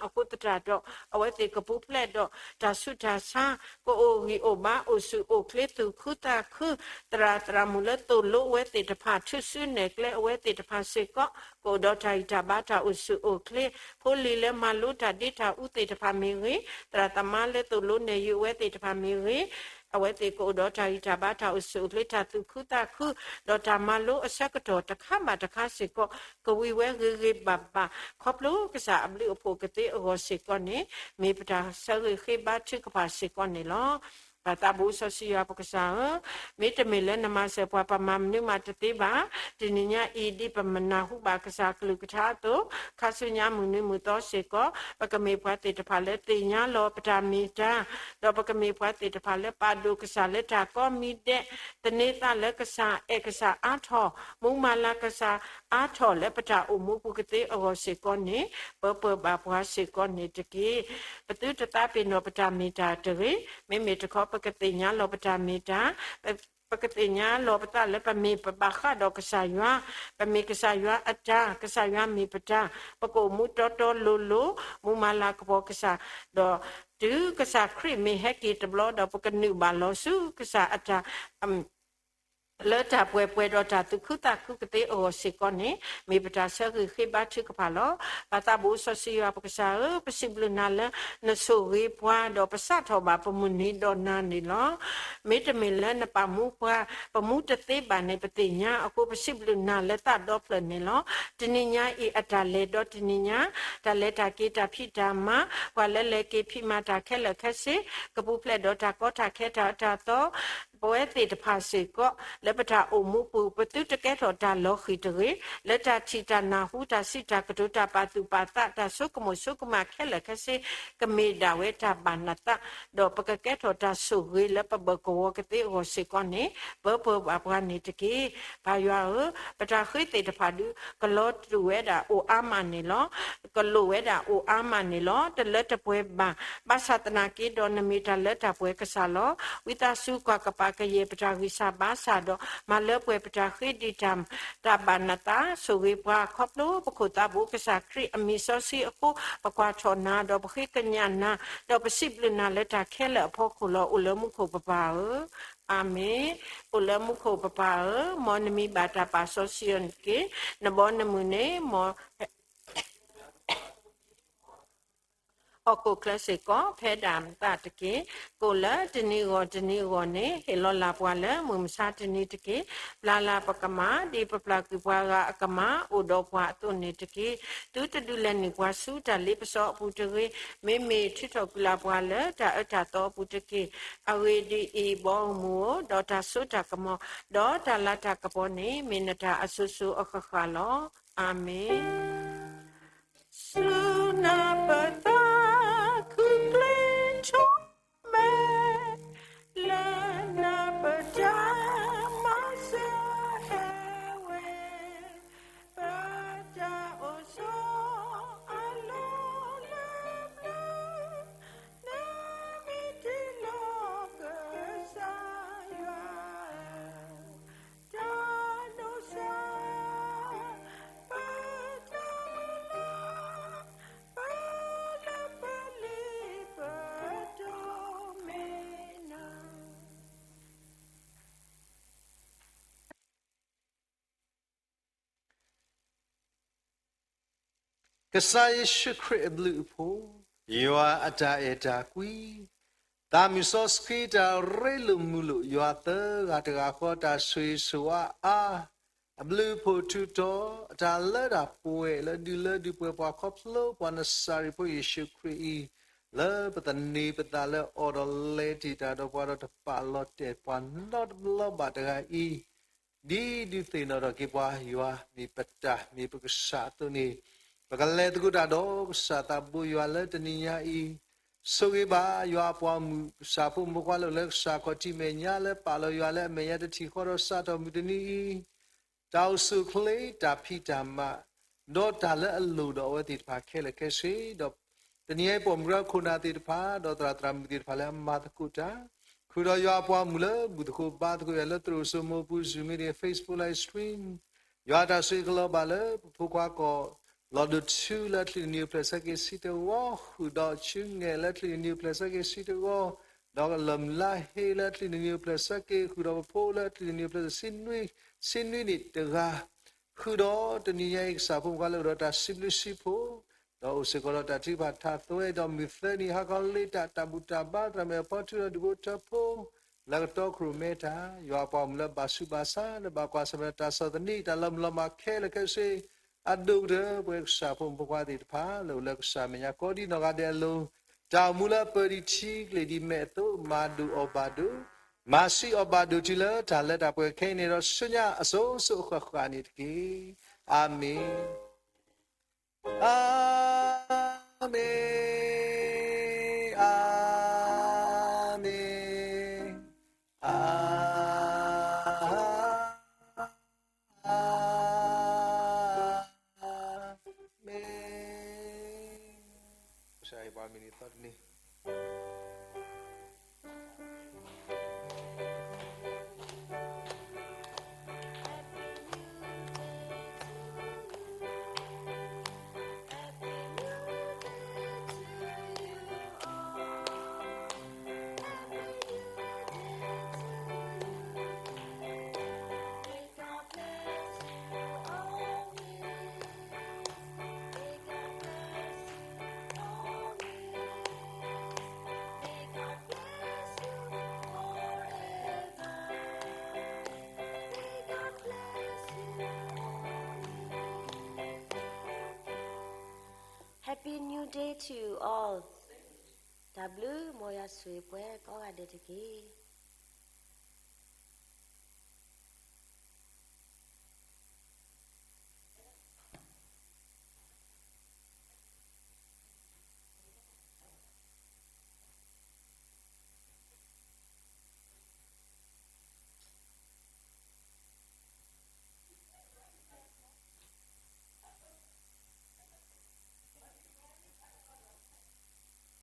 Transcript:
အဃိသတးဒီး အဝဲသ့ၣ်ကပူၤဖျဲးဒီးတၢ်ဆူးတၢ်ဆါ, ကအိၣ်ဂံၢ်အိၣ်ဘါ, အိၣ်ဆူၣ်အိၣ်ချ့, သူၣ်ခုသးခု, သရၣ်သရၣ်မုၣ်လၢသိၣ်လိဝဲသ့ၣ်တဖၣ် ထုးစုနဲၣ်ကျဲအဝဲသ့ၣ်တဖၣ်စ့ၢ်ကီး ကအိၣ်ဒီးတၢ်ဂံၢ်တၢ်ဘါ, တၢ်အိၣ်ဆူၣ်အိၣ်ချ့, ဖိလံၤလၢမၤလိတၢ်ဒ့တၢ်အူသ့ၣ်တဖၣ်မ့ၢ်ဂ့ၤ, သရၣ်သမါလၢသိၣ်လိနဲၣ်ယုာ်အဝဲသ့ၣ်တဖၣ်မ့ၢ်ဂ့ၤ, အဝဲသ့ၣ်ကအိၣ်ဒီးတၢ်ဂံၢ်တၢ်ဘါ, တၢ်အိၣ်ဆူၣ်အိၣ်ချ့, တၢ်သူၣ်ခုသးခု, ဒီးတၢ်မၤလိအဆၢကတီၢ်တခါဘၣ်တခါစ့ၢ်ကီး ကဝံၤဝဲဂ့ၤဂ့ၤဘၣ်ဘၣ် ခီဖျိကစၢ်အဘျုးအဖှိၣ်ကသ့အဂီၢ်စ့ၢ်ကီးန့ၣ် မ့ၢ်ပတၢ်ဆၢဂ့ၤဃ့ဘါထုကဖၣ်စ့ၢ်ကီးန့ၣ်လီၤ. ပၢ်သးဘိစီဆှံယွၤပကစၢ်ဧၢ, မ့တမ့ၢ်လၢနမၤစၢၤပှၤ ပမၤမနုၤမးတသ့ဘၣ်. တနံၤညါအံၤ ဒ်ပမနၢ်ဟူဘၣ်ကစၢ်ကလုၢ်ကထါအသိး, ခါဆူညါမုၢ်နံၤမုၢ်သီစ့ၢ်ကီး ပကမ့ၢ်ပှၤသ့ၣ်တဖၣ်လၢသ့ၣ်ညါလီၤပတၢ်မ့ၢ်တၢ်, ဒီးပကမ့ၢ်ပှၤသ့ၣ်တဖၣ်လၢပာ်ဒိၣ်ကစၢ်လၢတၢ်ကိးမံၤဒဲး, သန့ၤသးလၢကစၢ်, အဲၣ်ကစၢ်အါထီၣ်, မူမၤလၤကစၢ်အါထီၣ်လၢပတၢ်အိၣ်မူပူၤကသ့အဂီၢ်စ့ၢ်ကီးန့ၣ် ပၢပၢၢ်ဘၣ်ပှၤစ့ၢ်ကီးန့ၣ်တက့ၢ်. ပသုတသးပ့ၤနီၣ်ပတၢ်မ့ၢ်တၢ်တဂ့ၤ. မ့မ့ၢ်တခီ ပကသ့ၣ်ညါလီၤပတၢ်မ့ၢ်တၢ်, ပကသ့ၣ်ညါလီၤပသးလၢပမ့ၢ်ပဘၣ်ဃးဒီးကစၢ်ယွၤ, ပမ့ၢ်ကစၢ်ယွၤအတၢ်, ကစၢ်ယွၤမ့ၢ်ပတၢ်, ပကအိၣ်မူတီတီလိၤလိၤ, မူမၤလၤကပီၤကစၢ်, ဒီးတုၤကစၢ်ခရံာ်မ့ၢ်ဟဲက့ၤတဘျီဒီး ပကနုာ်ဘၣ်လီၤဆူကစၢ်အတၢ် လၢတၢ်ပှဲၤပှဲၤဒီးတၢ်သူၣ်ခုသးခုကသ့အဂီၢ်စ့ၢ်ကီးန့ၣ် မ့ၢ်ပတၢ်ဆၢဂ့ၤဃ့ဘါထုကဖၣ်လီၤ. ပၢ်သးဘိစီဆှံယွၤပကစၢ်ဧၢ, ပစံးဘျုးနၤလၢနဆိၣ်ဂ့ၤပှၤ ဒီးပစးထီၣ်ဘၣ်ပမုၢ်နံၤဒီးနၤန့ၣ်လီၤ. မ့တမ့ၢ်လၢနပာ်မူပှၤ ပမူတသ့ဘၣ်န့ၣ် ပသ့ၣ်ညါအဃိ ပစံးဘျုးနၤလၢသးဒီဖျၢၣ်န့ၣ်လီၤ. တနံၤညါအံၤအတၢ်လဲၤဒီးတနံၤညါ တၢ်လဲၤတၢ်က့ၤတၢ်ဖံးတၢ်မၤ ပှၤလၢလဲၤက့ၤဖံးမၤတၢ်ခဲလၢာ်ခဲဆ့ ကပူၤဖျဲးဒီးတၢ်ကီတၢ်ခဲတၢ်အၢတၢ်သီ ပဝဲသ့ၣ်တဖၣ်စ့ၢ်ကီး လၢပတၢ်အိၣ်မူပူၤ ပသုတကဲထီၣ်တၢ်လီၤဃံၤတဂ့ၤ, လၢတၢ်ထံၣ်တၢ်နၢ်ဟူ တၢ်စံးတၢ်ကတိၤ တၢ်ပာ်သူၣ်ပာ်သး တၢ်ဆိကမိၣ်ဆိကမးခဲလၢာ်ခဲဆ့ ကမ့ၢ်ဒၣ်ဝဲတၢ်ဘၣ်နသး, ဒီးပကကဲထီၣ်တၢ်ဆိၣ်ဂ့ၤလၢပဘၢၣ်ကဝီၤကသ့အဂီၢ်စ့ၢ်ကီးန့ၣ် ပၢပၢၢ်ဘၣ်ပှၤန့ၣ်တက့ၢ်. ပၢ်ယွၤဧၢ, ပတၢ်ဃ့သ့ၣ်တဖၣ်ဒုး ကလီၤတူာ်ဝဲဒၣ်အိၣ်အါမးန့ၣ်လီၤ. ကလိၣ်ဝဲဒၣ်အိၣ်အါမးန့ၣ်လီၤ. တလၢတပှဲၤဘၣ်. ဘၣ်ဆၣ်သနာ်က့ဒီး နမ့ၢ်တၢ်လၢတၢ်ပှဲၤကစၢ်လီၤ. ဝံသးစူၤကွၢ်ကပာ်ကယဲၢ်ပတၢ်ဂံၢ်စၢ်ဘါစၢ်ဒီး မၤလၢပှဲၤပတၢ်ဃ့ဒံးတၢ် တၢ်ဘၣ်နသး ဆိၣ်ဂ့ၤပှၤ ခီဖျိပခိၣ်သးဘိကစၢ်ခရံာ်အမံၤစီဆှံအဃိ ပကွၢ်ထီၣ်နၤ ဒီးပဃ့ကညးနၤ ဒီးပစံးဘျုးနၤလၢတၢ်ခဲလၢာ်အဖီခိၣ်လီၤ. အိၣ်လၢမူခိၣ်ပပၢ်ဧၢ, အၤမ့ၣ်. အိၣ်လၢမူခိၣ်ပပၢ်ဧၢ, မ်နမံၤဘၣ်တၢ်ပာ်စီဆှံအီၤတက့ၢ်. နဘီနမုၢ်န့ၣ် မ် ဟီၣ်ခိၣ်ချၢစ့ၢ်ကီး ဖဲဒၣ်မသးတက့ၢ်. ကိၣ်လၢတနံၤဂီၢ်တနံၤဂီၢ်န့ၣ် ဟ့ၣ်လီၤလၢ်ပှၤလၢမုၢ်မဆါတနံၤတက့ၢ်. ပျၢ်လၢ်ပကမၣ် ဒ်ပပျၢ်ကွံာ်ပှၤဂၤအကမၣ် အိၣ်ဒီးပှၤအသိးန့ၣ်တက့ၢ်. သုတဒုးလဲၤနုာ်ပှၤဆူတၢ်လ့ပစီအပူၤတဂ့ၤ. မ့မ့ၢ်ထုးထီၣ်ကွံာ်လၢ်ပှၤလၢတၢ်အၢတၢ်သီအပူၤတက့ၢ်. အဂ့ၢ်ဒ်အံၤ, ဘီမုၢ်ဧၢ, ဒီးတၢ်စိတၢ်ကမီၤ, ဒီးတၢ်လၤတၢ်ကပီၤန့ၣ် မ့ၢ်နတၢ်အစိၤစိၤအဃၣ်ဃၣ်လီၤ. အၤမ့ၣ်. ဆူနၢ်ပသးခုကျ့ထီၣ်မဲာ်, လၢနၢ်ပတၢ်မၤစၢၤဟဲဝဲ, ပတၢ်အိၣ်ဆိးအလီၢ်လၢပျၢၤ, နမ့ၢ်တ့လီၤကစၢ်ယွၤ တၢ်ဒိးစၢ် ပတၢ်လီၤ, ပလၢပလ့ပဒိးမ့ၢ်နၤ. ကစၢ်ယ့ၣ်ၡူးခရံာ်အဘျုးအဖှိၣ်, ယွၤအတၢ်အဲၣ်တၢ်ကွံ, သးမုၢ်စီဆှံတၢ်ရ့လိာ်မုာ်လိာ် ယွၤသၢဂၤတဂၤဃီ တၢ်ဆိၣ်ဂ့ၤဆိၣ်ဝါအါ, အဘျုးအဖှိၣ်ထူးတီၤ, အတၢ်လၢတၢ်ပှဲၤလၢဒုးလၢဒုးပှဲၤပှၤခီဖျိပှၤနစၤရ့းဖိယ့ၣ်ၡူးခရံာ်အံၤ, လၢပသန့ၤပသးလၢအီၤဒီးလဲၤတ့ၢ်တၢ်ဒီးပှၤဒီးတပာ်လီၤတဲာ်ပှၤနီတဘျီဘၣ်တဂၤအံၤ ဒ်ဒုးသ့ၣ်နီၣ်ထီၣ်က့ၤပှၤယွၤမ့ၢ်ပတၢ်မ့ၢ်ပကစၢ်အသိးန့ၣ်, ပကလဲၤသကိးတၢ်ဒီးကစၢ်သးဘိယွၤလၢတနံၤညါအံၤ, ဆိၣ်ဂ့ၤဘၣ်ယွၤအပှၤမုၢ်ကစၢ်ဖိမုၣ်ဖိခွါလၢအိၣ်လၢကစၢ်ခီၣ်ထံးမဲာ်ညါလၢပာ်လီၤယွၤလၢအမဲာ်ညါတထံၣ်ဃီဒီးစးထီၣ်မုၢ်တနံၤအံၤ, တၢ်အိၣ်ဆူၣ်အိၣ်ချ့ တၢ်ဖံးတၢ်မၤ ဒီးတၢ်လၢအလိၣ်ဒီးအဝဲသ့ၣ်တဖၣ်ခဲလၢာ်ခဲဆ့, ဒီးတနံၤအံၤပိာ်မုၣ်ရခိၣ်နၢ်သ့ၣ်တဖၣ် ဒီးသရၣ်သရၣ်မုၣ်သ့ၣ်တဖၣ်လၢအမၤသကိးတၢ်, ဃုာ်ဒီးယွၤအပှၤမုၣ်လၢဘူၣ်သကိးဘါသကိးယွၤလၢသရိာ်စိမိၤပူၤ Zoom meeting, Facebook live stream, ယွၤအတၢ်ဆိၣ်ဂ့ၤကလီၤဘၣ်လၢပဖိခွါကီၢ် လီၤဒိၣ်ထူလၢအချံနံၣ်နံၣ်အိၣ်ဖျဲၣ်ဆၢက့ၤဆံတဝီ, ဃုာ်ဒီးဆူငဲၤလၢအချံနံၣ်နံၣ်အိၣ်ဖျဲၣ်ဆၢက့ၤဆံတဝီ, ဒီးလီၤမုၢ်လါဟ့လၢအချံနံၣ်နံၣ်အိၣ်ဖျဲၣ်ဆၢက့ၤ, ဃုာ်ဒီးပဖိလၢအချံနံၣ်နံၣ်အိၣ်ဖျဲၣ်ဆၢက့ၤဆံနွံ, ဆံနွံနံၣ်တဂၤ, ဃုာ်ဒီးတနံၤညါအံၤကစၢ်ဖိမုၣ်ဖိခွါလၢအိၣ်ဒီးတၢ်စံးဘျုးစံးဖှိၣ်, ဒီးအိၣ်စ့ၢ်ကီးဒီးတၢ်ထုကဖၣ်ထးသွဲ, ဒီးမုၢ်သၢနံၤဟါခီလၢတၢ်တၢ်ဘူၣ်တၢ်ဘါ တၢ်မ့ၢ်အဖီထုဒီးဒူၣ်ဖိထၢဖိ လၢကတီခိၣ်ရိၣ်မဲတၢ်, ယွၤအပှၤမုၣ်လၢဘၣ်ဆူးဘၣ်ဆါ လၢဘၣ်ကွၢ်ဆၢၣ်မဲာ်ဒီးတၢ်ဆီၣ်သနံး တၢ်လီၤမုၢ်လီၤမၢ်ခဲလၢာ်ခဲဆ့, အဒိၣ်ကတၢၢ် ပဝဲကစၢ်ဖိမုၣ်ဖိခွါသ့ၣ်တဖၣ် လၢအိၣ်လၢကစၢ်မဲာ်ညါကိးဒံနီၢ်ဂၤဒဲးအလိၤ, တၢ်အိၣ်မူလၢပၢၢ်ဒံးထံကျ့ၤဒံးမဲာ်အသိး မၤဒိၣ်အီၣ်ဘၣ်ဒိၣ်, မၤဆံးအီၣ်ဘၣ်ဒိၣ်တုၤလၢတၢ်လၢတၢ်ပှဲၤခဲအံၤန့ၣ်ဒီး ဆူညါအစိၤစိၤအဃၣ်ဃၣ်န့ၣ်တက့ၢ်. အၤမ့ၣ်. အၤမ့ၣ်, အၤမ့ၣ်, အၤမ့ၣ်. ကစၢ်ယွၤပှၤမုၢ်နံၤသီတနံၤ Happy New Day to you all. တၢ်ဘျုး မ်ယွၤဆိၣ်ဂ့ၤပှၤကိးဂၤဒဲးတက့ၢ်.